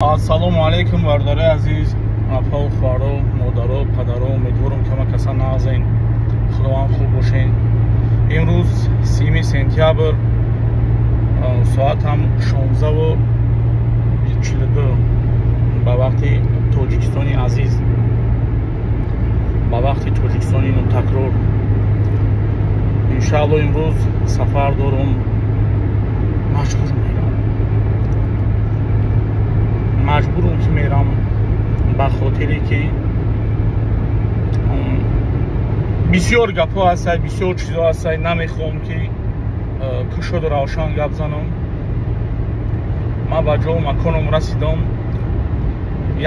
Ассалому алайкум, бародари азиз, апа, хоҳаро, модаро, падаро. Умедворам, ки ҳама каса нағзен, худованд хуб бошен. Имрӯз 3 сентябр, соат ҳам 16:42 ба вақти Тоҷикистони азиз, ба вақти Тоҷикистони нотакрор. Иншаалло, имрӯз сафар дорум, маҷбур мерам, маҷбурум ки мерам, ба хотире ки бисёр гапҳо ҳастай, бисёр чизҳо ҳастай. Намехоҳам ки кушоду равшан гап занам. Ман ба ҷову маконом расидам.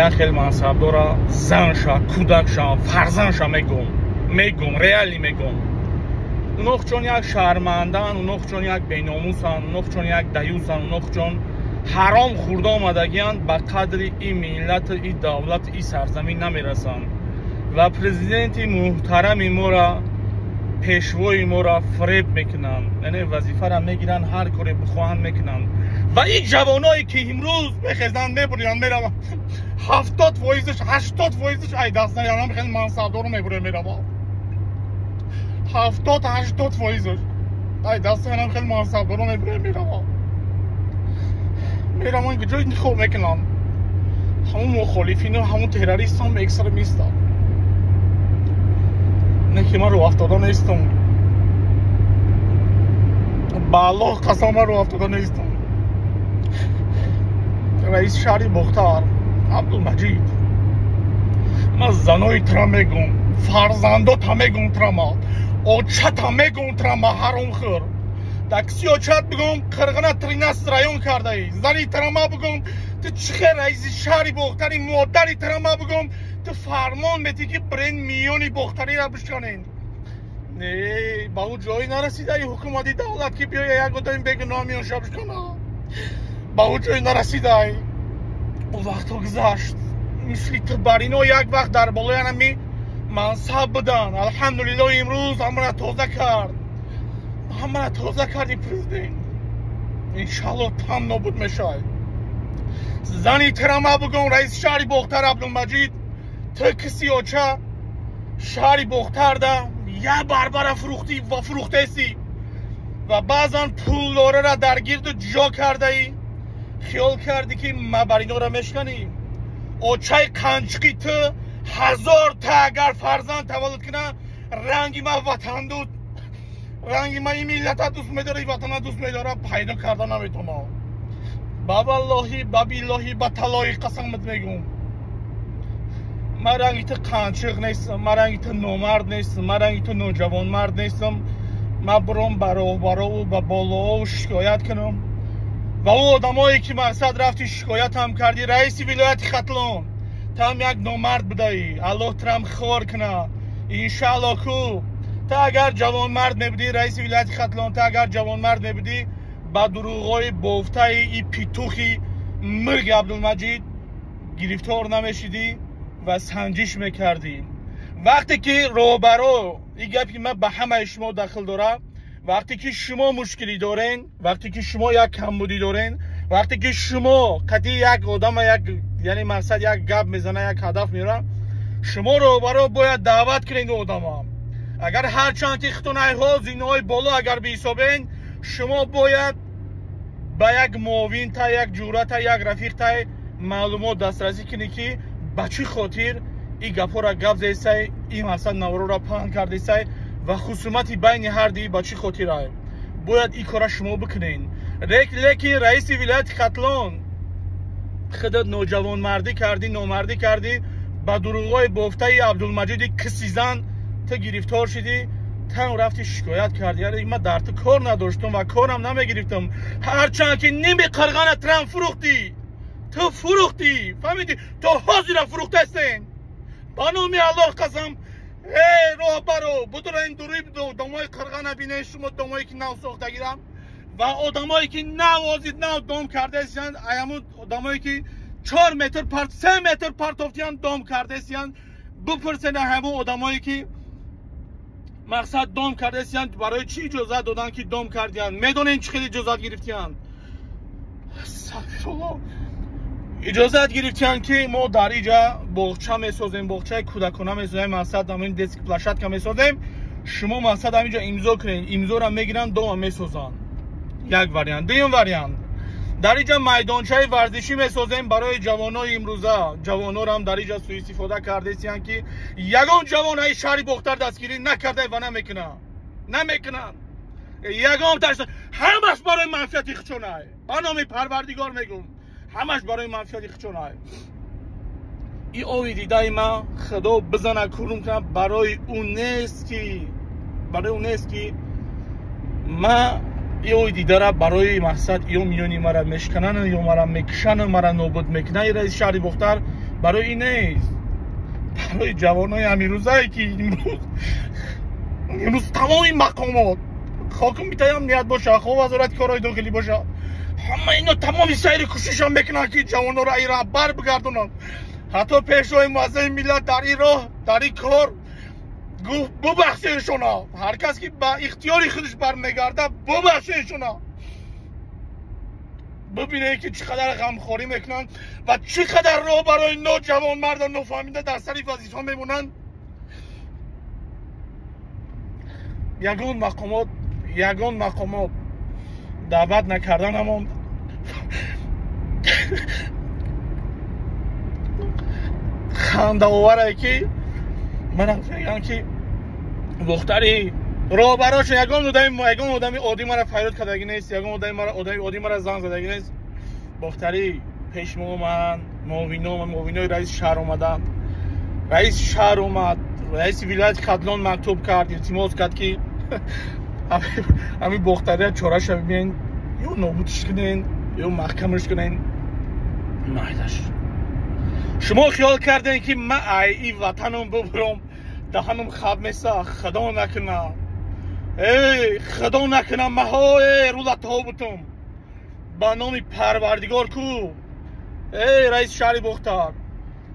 Як хел мансабдора, занша, кӯдакша, фарзандша мегӯм, мегӯм, реально мегӯм. Уно чон як шармандаанд, уно чон як беномусанд, уно чон як даюсанд, уно чон ҳаром хӯрда омадагианд, ба қадри ин миллату ин давлату ин сарзамин намерасанд ва президенти муҳтарами мора, пешвои мора фиреб мекунанд, яъне вазифара мегиранд, ҳар коре бихоҳанд мекунанд. Ва ин ҷавоное ки имрӯз мехезанд, мебурянд, мераванд, 70%-аш, 80%-аш ай дастнаянам хеле мансабдору мебуря мераванд. 70-80%-аш ай дастнаянам хеле мансабдору мебуря мераванд. Мераванд, ҷо интихоб мекунанд? Ҳамун мухолифину ҳамун террористам, экстремистам. Не ки ман рӯ афтода нестам, ба Аллоҳ қасам, ман рӯ афтода нестам. Раиси шаҳри Бохтар Абдулмаҷид, ман занои тра мегум, фарзандота мегум, трама очата мегум, трама ҳаромхӯр, такси очат бигум, қирғина 13 район кардаӣ. Зани трама бигум, ту чӣ хел раиси шаҳри Бохтари? Модари трама бигум, ту фармон метӣ, ки бренд миёни Бохтарира бишканен. Не, ба ӯ ҷое нарасидаи ҳукумати давлат, ки биёя як одами бегуноҳ миёнша бишкана. Ба ӯ ҷое нарасидай. Ӯ вақтҳо гузашт. Мисли ту барино як вақт дар болои анами мансаб буданд. Алҳамдулилло, имрӯз ҳамара тоза кард, ҳамара тоза карди президент. Иншалло, там нобуд мешавад. Зани трама бигом, раиси шаҳри Бохтар Абдулмаҷид, ту киси оча шаҳри Бохтарда як барбара фурӯхтӣ ва фурӯхтесӣ ва баъзан пулдорара дар гирду ҷо кардаӣ. Хиёл кардӣ, ки мабаринора мешканӣ. Очаи қанчиқи ту ҳазорта агар фарзанд таваллуд куна, ранги ман ватандӯст, ранги ман ин миллата дӯст медора, ин ватана дӯст медора, пайдо карда наметавонам. Ба валлоҳи, ба биллоҳи, ба талоҳи қасамат мегӯм, ман ранги ту қанчиқ нестам, ман ранги ту номард нестам, ман ранги ту ноҷавонмард нестам. Ман буром ба роҳбарову ба болоову шикоят кунам ва ӯ одамое ки мақсад рафти шикоятам кардӣ. Раиси вилояти Хатлон, там як номард будаӣ, Аллоҳ трам хор куна, иншаалло. Ку та агар ҷавонмард мебудӣ, раиси вилояти Хатлон, та агар ҷавонмард мебудӣ, ба дурӯғҳои бофтаи и питухи мирги Абдулмаҷид гирифтор намешидӣ ва санҷиш мекардӣ. Вақте ки роҳбаро, ин гапи ман ба ҳамаи шумо дахл дорад, вақте ки шумо мушкилӣ дорен, вақте ки шумо як камбудӣ дорен, вақте ки шумо қатъи як одама як, яъне мақсад, як гап мезана, як ҳадаф меёра, шумо роҳбаро бояд даъват кунед одама. Агар ҳарчанд ки хитонайҳо зинаҳои боло агар биҳисобен, шумо бояд ба як муовинта, як ҷурата, як рафиқтай маълумот дастрасӣ кунӣ, ки ба чӣ хотир ин гапҳоро гап зесай, ин мақсад наворора паҳн кардесай ва хусумати байни ҳар дии ба чӣ хотирай. Бояд ин кора шумо бикунед. Лекин раиси вилояти Хатлон, худат ноҷавонмардӣ кардӣ, номардӣ кардӣ, ба дурӯғҳои бофтаи Абдулмаҷиди кисизан ту гирифтор шидӣ, тан рафти шикоят кардӣ. Яъне ман дар ту кор надоштам ва корам намегирифтам, ҳарчанд ки ними қирғана трам фурӯхтӣ, ту фурӯхтӣ, фаҳмидӣ? То ҳозира фурӯхтастен. Ба номи Аллоҳ қасам. Э, роҳбаро, будура ин дуруи домои қирғана бинед. Шумо домое ки нав сохтагирам ва одамое ки нав ҳозир нав дом кардаистиянд, аямун одамое ки 4 метр парт, 3 метр партофтиянд, дом кардаистиянд, бипурсед ҳамун одамое ки мақсад дом кардаистиянд, барои чӣ иҷозат доданд, ки дом кардиянд. Медонед, чӣ хел иҷозат гирифтиянд? Астағфирулло. Иҷозат гирифтиянд ки мо дар иҷа боғча месозем, боғчаи кӯдакона месозем, мақсад ҳамин детский площадка месозем. Шумо мақсад ҳаминҷо имзо кунед, имзоро мегиранд, дома месозанд. Як вариант. Дуюм вариант. Дар иҷа майдончаи варзишӣ месозем барои ҷавонои имрӯза. Ҷавонорам дар иҷа суистифода кардесиянд ки ягон ҷавон аи шаҳри Бохтар дастгирӣ накарда ва намекунад. Намекунанд. Ягон таш ҳамаш барои манфиати худшонай. Ба номи Парвардигор мегӯм. Ҳамаш барои манфиати худшонай. И ови дидаи ман Худо бизана курум кунад барои ӯ нест ки барои ӯ нест ки ман ё дидара барои мақсад ё миёни мара мешкананд ё мара мекушанд, мара нобуд мекунанд. И раиси шаҳри Бохтар барои ин нест. Барои ҷавонои амирӯзае ки имрӯз тамоми мақомот ҳоким битаям ният боша, хо вазорати корҳои дохилӣ боша, ҳама ино тамоми сайри кӯшишам мекунанд ки ҷавонора ира бар бигардонанд. Ҳатто пешвои муаззами миллат дар ин роҳ, дар ин кор гуфт бубахшедшона. Ҳар кас ки ба ихтиёри худаш бармегардад бубахшедшона. Бибинед ки чӣ қадар ғамхорӣ мекунанд ва чӣ қадар роҳ барои ноҷавонмарда нофаҳмида дар сари вазифа мемонанд. Ягон мақомот даъват накарданамон хандаоварае ки манам мегӯям ки Бохтари роҳбарош ягон одами оддӣ мара фарёд кардагӣ нест, ягон одами оддӣ мара занг задагӣ нест. Бохтарӣ пеш мо омаданд, муовинои раиси шаҳр омаданд. Раиси шаҳр омад, раиси вилояти Хатлон мактуб кард, илтимос кард ки ҳамин Бохтария чораша бибинен, ё нобудш кунен, ё маҳкамаш кунен. Майлаш. Шумо хиёл кардем ки ман ай ин ватанам бубурам, даҳанам хаб меса, худо накуна. Эй, худо накуна, маҳо рулатҳо бутум. Ба номи Парвардигор ку. Эй, раиси шаҳри Бохтар,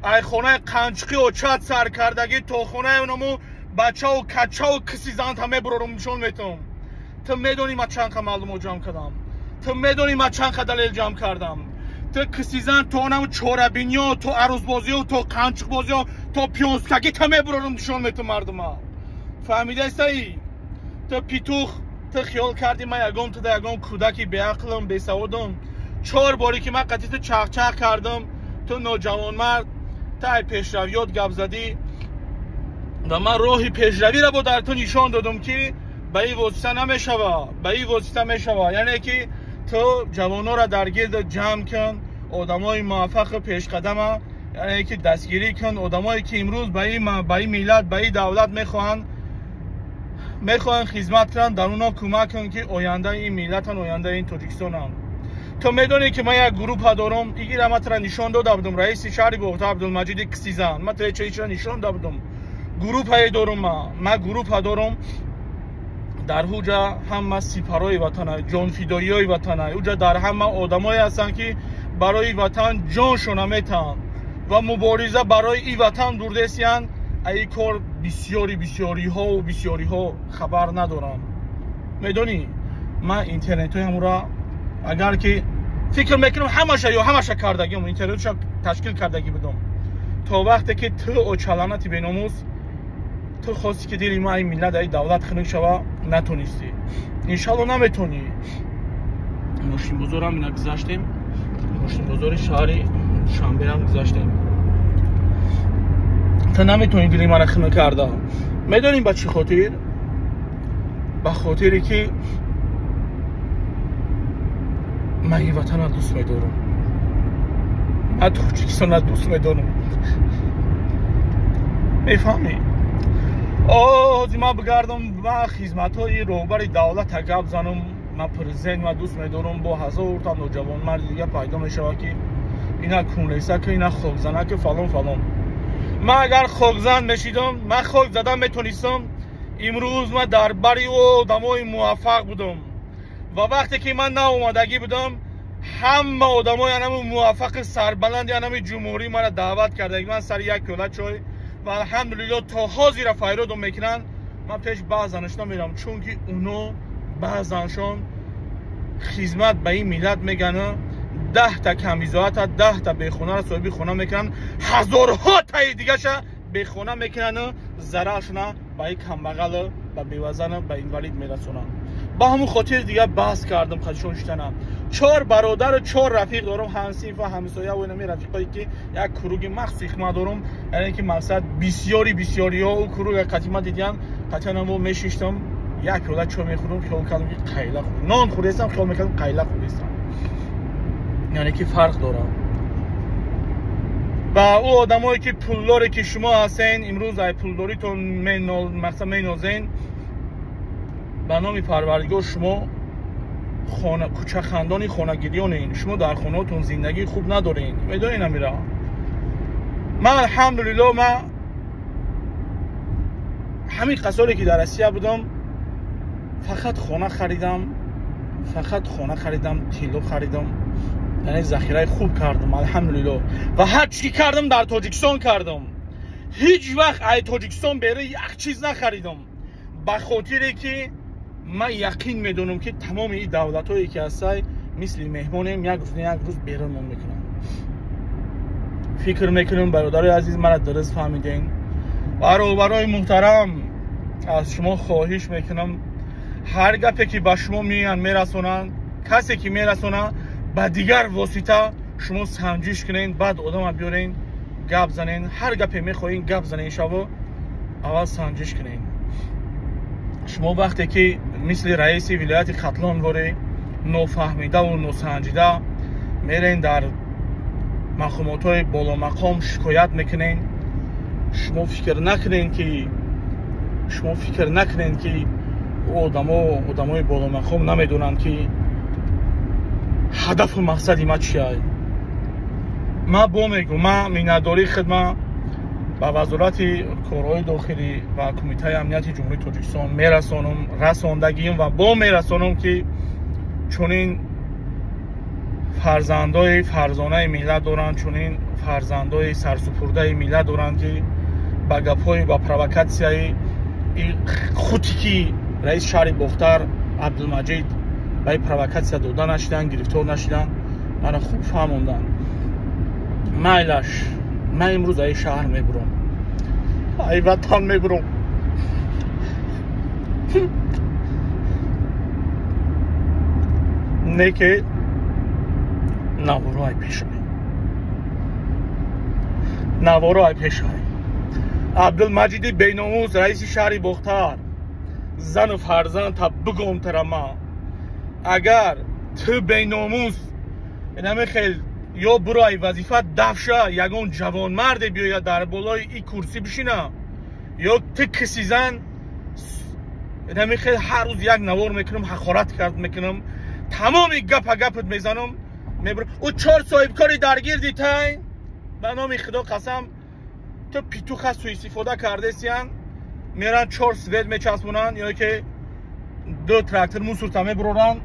ай хонаи қанчиқи очат сар кардагӣ то хонаи онаму бачаву качаву киси занта мебурорум, нишон метам. Ту медонӣ ман чанд қа маълумот ҷамъ кардам. Ту медонӣ ман чанд қа далел ҷамъ кардам. Ту кисизан то онаму чорабиниё, то арӯзбозиё, то қанчиқбозиё, то пёнскагӣ та мебурорум, нишон метам мардума. Фаҳмидаистаӣ? Ту питух, ту хиёл кардӣ ман ягон туда ягон кӯдаки беақлам, бесаводам. 4 боре ки ман қатъи ту чахчах кардам, ту ноҷавонмард, ту ай пешравиёт гап задӣ ва ман роҳи пешравиро бо дар ту нишон додам ки ба ин восита намешава, ба ин восита мешава. Яъне ки ту ҷавонора дар гирд ҷамъ кун, одамои муваффақу пешқадама, яъне ки дастгирӣ кун, одамое ки имрӯз ба ин миллат, ба ин давлат мехоҳанд хизмат кунанд, дар оно кӯмак кун ки ояндаи ин миллатан, ояндаи ин Тоҷикистонанд. Ту медонӣ ки ман як группа дорам, игира ман тура нишон дода будам, раиси шаҳри Бохтар Абдулмаҷиди Кисизан, ман тура чизро нишон дода будам. Группае дорам, ман группа дорам, дар ҳуҷа ҳама сипарҳои ватана, ҷонфидоиҳои ватана, уҷа дар ҳама одамое ҳастанд ки барои ватан ҷоншона метаҳанд ва мубориза барои ин ватан дурдесиянд. Ай кор бисёриҳову бисёриҳо хабар надоранд. Медонӣ, ман интернетҳои ҳамура агар ки фикр мекунам ҳамаша ё ҳамаша кардагиам, интернетша ташкил кардагӣ будам. То вақте ки ту очаланати беномус, ту хости ки дили ма ай миллат, ай давлат хунук шава, натонистӣ. Иншалло наметонӣ. Мошинбозорам ина гузаштем, мошинбозори шаҳри Душанбеам гузаштем. Ту наметонӣ дили мара хунук карда. Медонӣ ба чӣ хотир? Ба хотире ки ман ин ватанро дӯст медорам, ман Тоҷикистонро дӯст медорам. Мефаҳмӣ? Ози ман бигардам, ман хизматҳои роҳбари давлата гап занам, ман президент ма дӯст медорам, бо ҳазорта ноҷавонмарди дига пайдо мешавад ки ина кунресаку, ина хокзанаку, фалон фалон. Ман агар хокзан мешидам, ман хок задан метонистам, имрӯз ман дар бари ӯ одамои муваффақ будам. Ва вақте ки ман наомадагӣ будам, ҳама одамои анами муваффақи сарбаланди анами ҷумҳурӣ мара даъват кардаги, ман сари як пиёла чой ва алҳамдулилло то ҳозира файродом мекунанд. Ман пеш баъзанаш намерам, чунки уно баъзаншон хизмат ба ин миллат мегана, 10 та камбизоата 10 та бехонаро соҳиби хона мекунанд, ҳазорҳо таи дигаша бехона мекунанд, зараршона ба ин камбағалу ба бевазану ба инвалид мерасонанд. Ба ҳамун хотир дига баҳс кардам қадишон шитанам. 4 бародару 4 рафиқ дорам, ҳамсинф ва ҳамсоя ва инами рафиқое ки як куруги махсуси хидмат дорам, яъне ки мақсад бисёри бисёриҳо ӯ куруга қатима дидиян, қатиан мо мешиштам, як пиёла чой мехӯрдам, хиёл кардам ки қайла хӯрдам, нон хӯрдестам, хиёл мекардам қайла хӯрдестам. Яъне ки фарқ дорам. Ба ӯ одамое ки пулдоре ки шумо ҳастен, имрӯз ай пулдоритон мақсад менозен, ба номи Парвардигор шумо кӯчахандони хонагирёнен, шумо дар хонаотон зиндагии хуб надорен. Медонед амира? Ман алҳамдулилло, ман ҳамин қасоре ки дар Россия будам, фақат хона харидам, фақат хона харидам, тилло харидам, яъне захираи хуб кардам алҳамдулилло. Ва ҳар чӣ кардам дар Тоҷикистон кардам. Ҳеҷ вақт ай Тоҷикистон бере як чиз нахаридам, ба хотире ки ман яқин медонам ки тамоми ин давлатҳое ки ҳастай мисли меҳмонем, як рӯз не як рӯз берунмон мекунанд. Фикр мекунам бародарои азиз маро дуруст фаҳмидем. Бародарои муҳтарам, аз шумо хоҳиш мекунам, ҳар гапе ки ба шумо меоянд мерасонанд, касе ки мерасонад ба дигар восита шумо санҷиш кунед, баъд одама биёрен гап занен. Ҳар гапе мехоҳед гап занен шаво, аввал санҷиш кунед. Шумо вақте ки мисли раиси вилояти Хатлон ворӣ нофаҳмидаву носанҷида мерен дар мақомотҳои боломақом шикоят мекунед, шумо фикр накунед ки одамо одамои боломақом намедонанд ки ҳадафу мақсади ма чия. Ман бо мегӯм, ман миннатдории хидма ба Вазорати корҳои дохилӣ ва Кумитаи амнияти Ҷумҳурии Тоҷикистон мерасонам, расондагиам ва бо мерасонам ки чунин фарзандои фарзонаи миллат доранд, чунин фарзандои сарсупурдаи миллат доранд ки ба гапҳои ба провокатсияи худи ки раиси шаҳри Бохтар Абдулмаҷид ба ин провокатсия дода нашиданд, гирифтор нашиданд, маро хуб фаҳмонданд. Майлаш, ман имрӯз ай шаҳр мебурам, ай ватан мебурам. Не ки наворо ай пешай, наворо ай пешай. Абдулмаҷиди беномус, раиси шаҳри Бохтар, зану фарзанд та бигом тарама. Агар ту беномус инаме хел ё буро ай вазифа дафша, ягон ҷавонмарде биёяд дар болои и курсӣ бишина, ё ту киси зан инаме хел ҳар рӯз як навор мекунам, ҳақорат кард мекунам, тамоми гапа гапат мезанам, мебурам. Ӯ 4 соҳибкори дар гирди тай, ба номи Худо қасам, ту питуха суистифода кардесиян, меран 4 свет мечаспонанд, ё ки 2 трактор мусорта мебуроранд,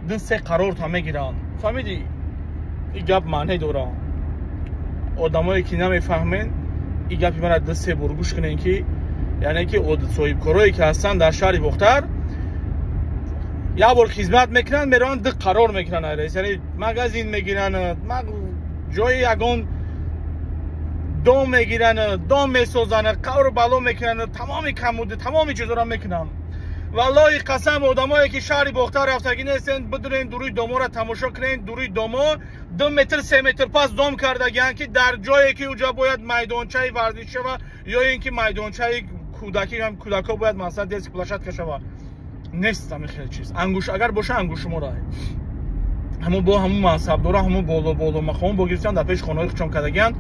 2-3 қарорта мегиранд. Фаҳмидӣ? Ин гап маъне дорад. Одамое ки намефаҳмед, ин гапи мара 2-3 бор гӯш кунед, ки яъне ки соҳибкорое ки ҳастанд дар шаҳри Бохтар як бор хизмат мекунанд, мераванд 2 қарор мекунанд, яъне магазин мегиранд, ҷои ягон дом мегиранд, дом месозанд, қавру бало мекунанд, тамоми камуди, тамоми чизоро мекунанд. Валлоҳи қасам, одамое ки шаҳри Бохтар рафтагӣ нестен, бидурен дуруи доморо тамошо кунен. Дуруи домо 2 метр 3 метр пас дом кардагианд, ки дар ҷое ки уҷа бояд майдончаи варзиш шава, ё ин ки майдончаи кӯдакӣ, кӯдакҳо бояд масалан детский площадка шава, нест ҳамин хел чиз. Ангуш агар боша ангушшумора. Ҳамун бо ҳамун мансабдора, ҳамун боло боло мақом бо гирифтан дар пеши хонаҳои худшон кардагианд,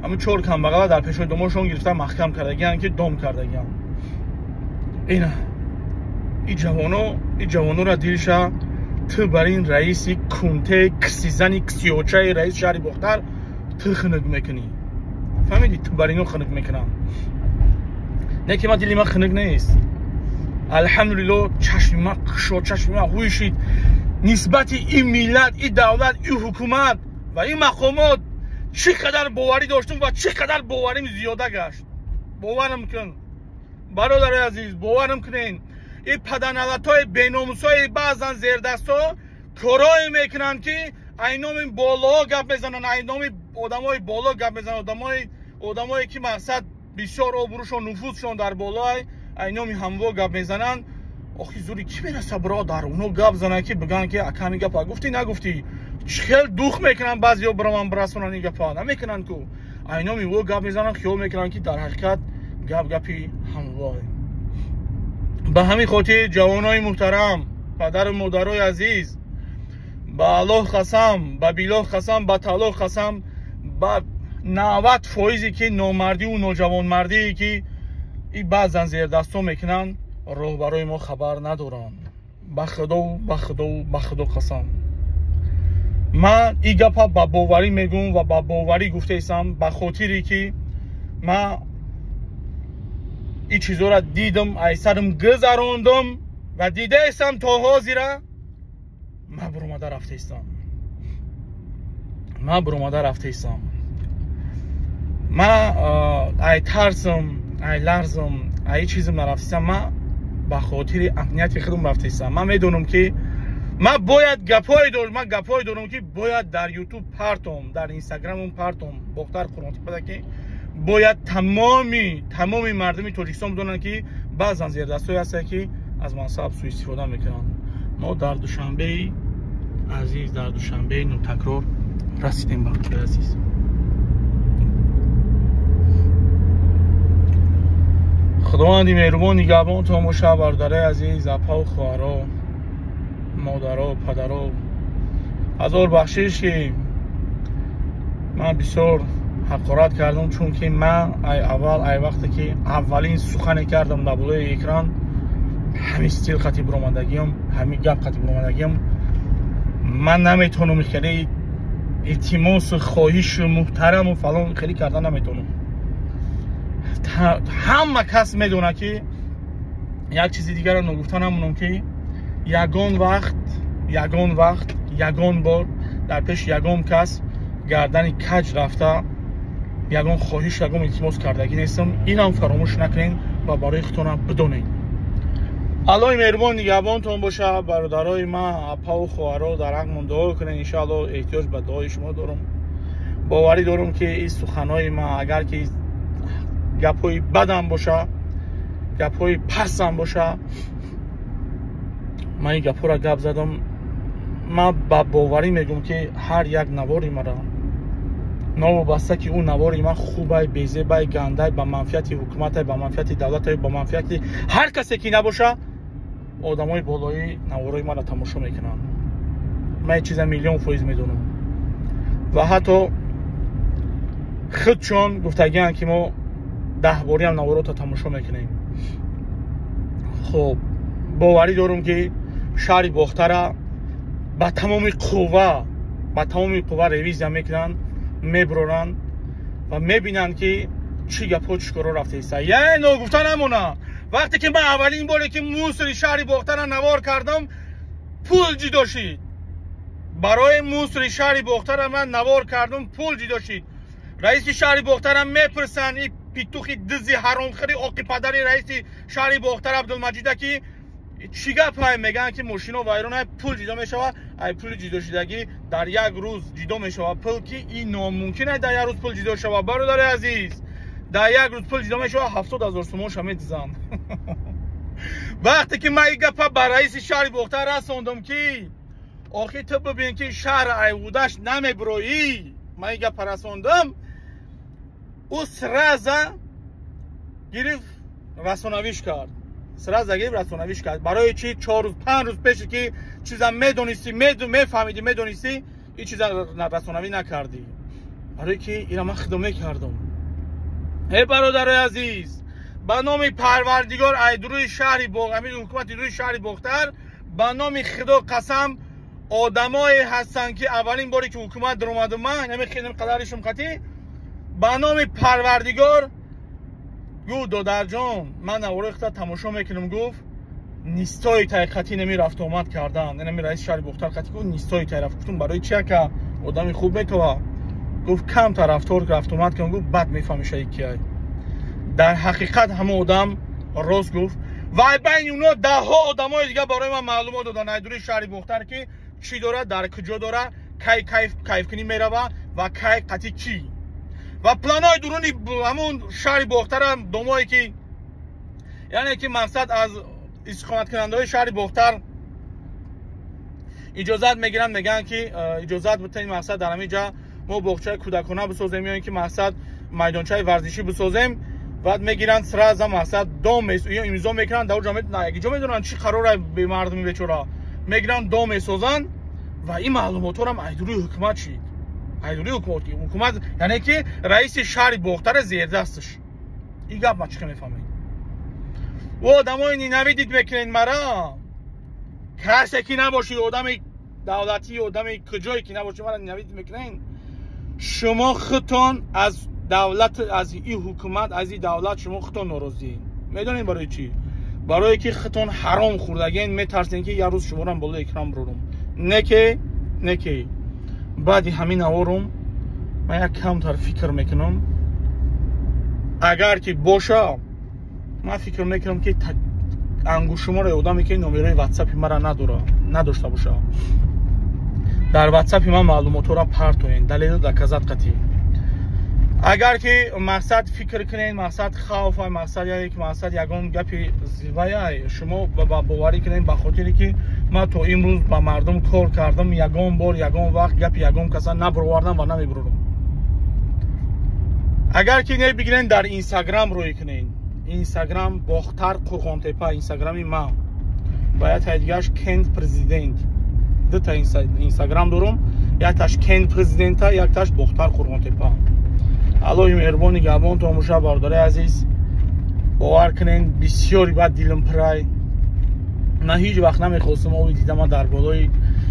ҳамун 4 камбағала дар пешои домошон гирифтан маҳкам кардагианд, ки дом кардагианд. Ина и ҷавонора дилша ту бар ин раиси кунте кисизани кисиёчаи раиси шаҳри Бохтар ту хунук мекунӣ. Фаҳмидӣ? Ту бар ино хунук мекунам. Не ки ман дили ман хунук нест. Алҳамдулилло, чашми ман кушод, чашми ман ҳуй шид нисбати ин миллат, ин давлат, ин ҳукумат ва ин мақомот чӣ қадар боварӣ доштум ва чӣ қадар боварим зиёда гашт. Боварам кун бародари азиз, боварам кунен. Ин паданалатҳои беномусҳои баъзан зердастҳо корҳое мекунанд, ки Ай номи боло гап мезананд, ай номи одамои боло гап мезананд, одамое ки мақсад бисёр обрӯшон, нуфузшон дар болоай, ай номи ҳамво гап мезананд. Охи зури ки мераса бародар, оно гап зананд ки бигӯянд ки аками гапа гуфтӣ нагуфтӣ. Чӣ хел дух мекунанд баъзеҳо бароман бирасонанд ин гапа, намекунанд ку. Ай номи ӯ гап мезананд, хиёл мекунанд ки дар ҳақиқат гап гапи ҳамвое. Ба ҳамин хотир ҷавонои муҳтарам, падару модарои азиз, ба Аллоҳ қасам, ба Билоҳ қасам, ба Таолоҳ қасам, ба 90% ки номардиву ноҷавонмардие ки и баъзан зердастон мекунанд, роҳбарои мо хабар надоранд. Ба Худову ба Худову ба Худо қасам. Ман ин гапа ба боварӣ мегӯм ва ба боварӣ гуфтаистам, ба хотире ки ман ин чизоро дидам, айсарам гузарондам ва дидаистам то ҳозира. Ман буромада рафтаистам, ман буромада рафтаистам. Ман ай тарсам, ай ларзам, ай чизам нарафтаистам. Ман ба хотири амнияти худам рафтаистам. Ман медонам ки ман бояд гапҳое дорам, ман гапҳое дорам ки бояд дар ютуб партом, дар инстаграмам партом, Бохтар Қурғонтеппада, ки бояд тамоми мардуми Тоҷикистон бидонанд ки баъзан зердастҳое ҳастанд ки аз мансаб суистифода мекунанд. Мо дар Душанбеи азиз, дар Душанбеи нотакрор расидем, бародари азиз. Худованди меҳрубон нигаҳбонтон бошад, бародари азиз, апаву хоҳаро, модаро, падаро. Ҳазор бахшиш ки ман бисёр ҳақорат кардам, чунки ман ай аввал, ай вақте ки аввалин сухане кардам дар болои экран, ҳамин стил қати буромадагиам, ҳамин гап қати буромадагиам. Ман наметавонам хеле илтимосу хоҳишу муҳтараму фалон хеле карда наметавонам. Ҳама кас медонад ки як чизи дигарро ногуфта намонам ки ягон вақт, ягон вақт, ягон бор дар пеши ягон кас гардани каҷ рафта ягон хоҳиш, ягон илтимос кардагӣ нестам. Инам фаромӯш накунед ва барои худтонам бидонед. Аллоҳи меҳрубон нигаҳбонтон бошад, бародарои ман, апаву хоҳаро. Дар ҳақмон дуо кунед, иншоаллоҳ эҳтиёҷ ба дуои шумо дорам. Боварӣ дорам ки ин суханҳои ман агар ки гапҳои бадам боша, гапҳои пастам боша, ман ин гапҳоро гап задам. Ман ба боварӣ мегӯм ки ҳар як навори мара, новобаста ки ӯ навори ман хубай, безебай, гандай, ба манфиати ҳукуматай, ба манфиати давлатай, ба манфиати ҳар касе ки набоша, одамои болоӣ наворои маро тамошо мекунанд. Ман ин чиза 1,000,000% медонам. Ва ҳатто худшон гуфтагианд ки мо 10 бориам наворотро тамошо мекунем. Хоб, боварӣ дорам ки шаҳри Бохтара ба тамоми қувва, ба тамоми қувва ревизия мекунанд, мебуроранд ва мебинанд ки чӣ гапҳо, чӣ коро рафтаиста. Яъне ногуфта намона, вақте ки ман аввалин боре ки мусори шаҳри Бохтара навор кардам, пул ҷудо шид. Барои мусори шаҳри Бохтара ман навор кардам, пул ҷудо шид. Раиси шаҳри Бохтара мепурсанд, ин питухи дизи ҳаромхӯри оқи падари раиси шаҳри Бохтар Абдулмаҷида ки чӣ гапҳае мегӯянд ки мошино вайрон, пул ҷудо мешавад, ай пули ҷудошидагӣ дар як рӯз ҷудо мешавад. Пул ки ин номумкин дар як рӯз пул ҷудо шавад, бародари азиз. Дар як рӯз пул ҷудо мешавад, 70,000 сомонша медизанд. Вақте ки ман ин гапа ба раиси шаҳри Бохтар расондам ки охи ту бибин ки шаҳр айвудаш намебироӣ, ман ин гапа расондам, ӯ сраза гирифт расонавиш кард. Сраза гирифт расонавиш кард. Барои чи 4 рӯз, 5 рӯз пеше ки чиза медонистӣ, мефаҳмидӣ, медонистӣ, ин чиза расонавӣ накардӣ. Барои ки ина ман хидм мекардам. Эй бародарои азиз, ба номи Парвардигор, ай дуруи шаҳри ҳамин ҳукумати дуруи шаҳри Бохтар, ба номи Худо қасам, одамое ҳастанд ки аввалин боре ки ҳукумат даромаду ман ҳамин хеле қадаришум қатӣ, ба номи Парвардигор гуфт додарҷон, ман наворои худро тамошо мекунам, гуфт нистои тай қатӣ неми рафту омад кардан. Неми раиси шаҳри Бохтар қатӣ гуфт нистои тай рафт. Гуфтум барои чи ака одами хуб метова? Гуфт камтар рафтор рафту омад кун, гуфт бад мефаҳмиша киай. Дар ҳақиқат ҳама одам рост гуфт. Ва байни уно даҳҳо одамои дига барои ман маълумот доданд ай дуруи шаҳри Бохтар ки чӣ дорад, дар куҷо дорад, Кай кайфкунӣ мерава ва кай қатъи чӣ ва планҳои дуруни ҳамун шаҳри Бохтара, домое ки, яъне ки мақсад аз истиқоматкунандаҳои шаҳри Бохтар иҷозат мегиранд, мегӯянд ки иҷозат битен, мақсад дар ҳамин ҷа мо боғчаи кӯдакона бисозем ё ин ки мақсад майдончаи варзишӣ бисозем. Баъд мегиранд, сразу мақсад дом имзо мекунанд, дар ҷо ҷо медонанд чӣ қарора бемардуми бечора мегиранд, дом месозанд. Ва ин маълумотҳорам айдуруи ҳукумат шид, айдуруи ҳукумат, яъне ки раиси шаҳри Бохтара зердасташ. Ин гап ма чӣ мефаҳмед? Ӯ одамои ненавидит мекунед мара, касе ки набошӣ, одами давлатӣ, одами куҷое ки набошӣ, мара ненавидит мекунед. Шумо худтон аз давлат, аз ин ҳукумат, аз ин давлат шумо худтон норозиед. Медонед барои чӣ? Барое ки худтон ҳаром хӯрдагиен, метарсед ки як рӯз шуморам болои экран бурорум. Не ки баъди ҳамин наворум ман як камтар фикр мекунам, агар ки боша, ман фикр мекунам ки ангушшумори одаме ки номерои ватсапи мара надора, надошта боша, дар ватсапи ман маълумотҳоро партоен, далелу доказать қатъӣ. Агар ки мақсад фикр кунед, мақсад хавф, мақсад, яъне ки мақсад ягон гапи зивая, шумо боварӣ кунед, ба хотире ки ман то имрӯз ба мардум кор кардам, ягон бор, ягон вақт гапи ягон каса набуровардам ва намебурорам. Агар ки не, бигирен, дар Инстаграм рӯй кунед, Инстаграм Бохтар Қурғонтепа, Инстаграми ман, ва яктаи дигараш Кент Президент. Дута Инстаграм дорум, якташ Кент Президента, якташ Бохтар Қурғонтепа. Аллоҳи меҳрубон нигаҳбонтон боша, бародари азиз. Бовар кунед, бисёри бад дилм пирай. Ман ҳеҷ вақт намехостам оби дидама дар болои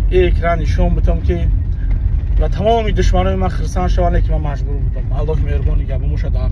экран нишон битам ки ва тамоми душманои ман хирсан шаванд, лекин ман маҷбур будам. Аллоҳи меҳрубон нигаҳбон боша. Дар